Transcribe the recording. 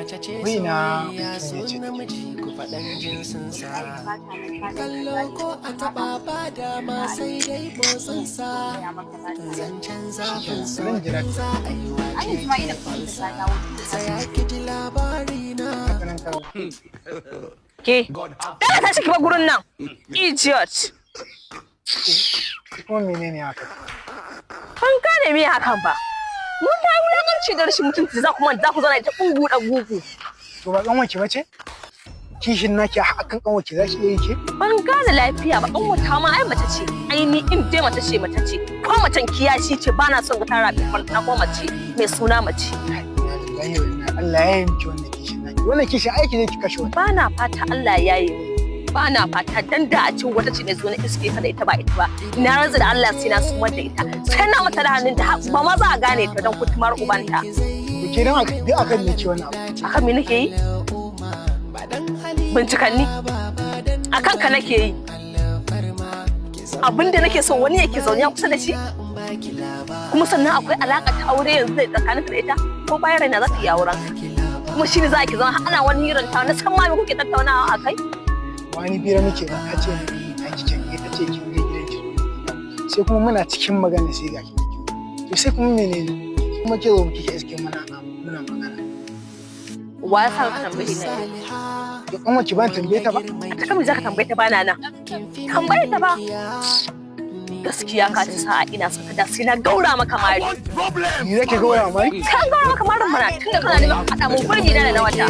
Mace ce Wai na soyayya mutum so ya ce namiji ku faɗan jinsinsa. Kallo ko a taɓa ba dama sai dai motsinsa. Zancen zafin so Zan jira in ta. za a yi wace ce falsa. Tsaya ki ji labari na. Kanan ka. Ke, dala tashi ki bar gurin nan. Idiot. Kuma menene haka? Ban gane me hakan ba. Mun ta wulakanci da rashin mutunci za ku man za ku zauna ita ƙugu da gugu. To ba kanwarki bace? Kishin naki akan kanwarki za ki iya yi ke? Ban gane lafiya ba, wata ma ai mace ce. Ai ni in dai mace ce, mace ce. Ko macen kiyashi ce, ba na son ga tara ta ko mace mai suna mace. Inna lillahi wa inna. Allah ya yi miki wannan kishin naki. Wannan kishin aiki ne ki kashe wata. Ba na fata Allah ya yi mu. Ba na fata, dan da a ce wata ce ne zo na iske ka da ita ba ita ba. Na rantsa da Allah sai na sumar da ita. Sai na mata da hannun ta ba ma za a gane ta don kutumar ubanta. To ke dan duk akan me ke wannan abu? Akan me nake yi? Bincikanni. Akan ka nake yi. Abin da nake so wani yake zaune a kusa da shi. Kuma sannan akwai alaka ta aure yanzu da tsakaninka da ita, ko bayan raina za ta iya auren ka. Kuma shi ne za ki zama har ana wani hirar ta na san ma me kuke tattaunawa a kai. Wani bira muke ba ta ce ni na kike ne ta ce kin je gidan ki. Sai kuma muna cikin magana sai ga ki. To sai kuma menene? Kuma ke zo kike iske muna magana. Wa ya sa ka tambaye ni? To kanwarki ban tambaye ta ba? A ta me za ka tambaye ta bana nan? Tambaye ta ba. Gaskiya ka ci sa'a, ina son ka da sai na gaura maka mari. Ni zaki gaura mari? Sai an gaura maka marin mana, tunda kana neman haɗa mun gurbi na da na wata.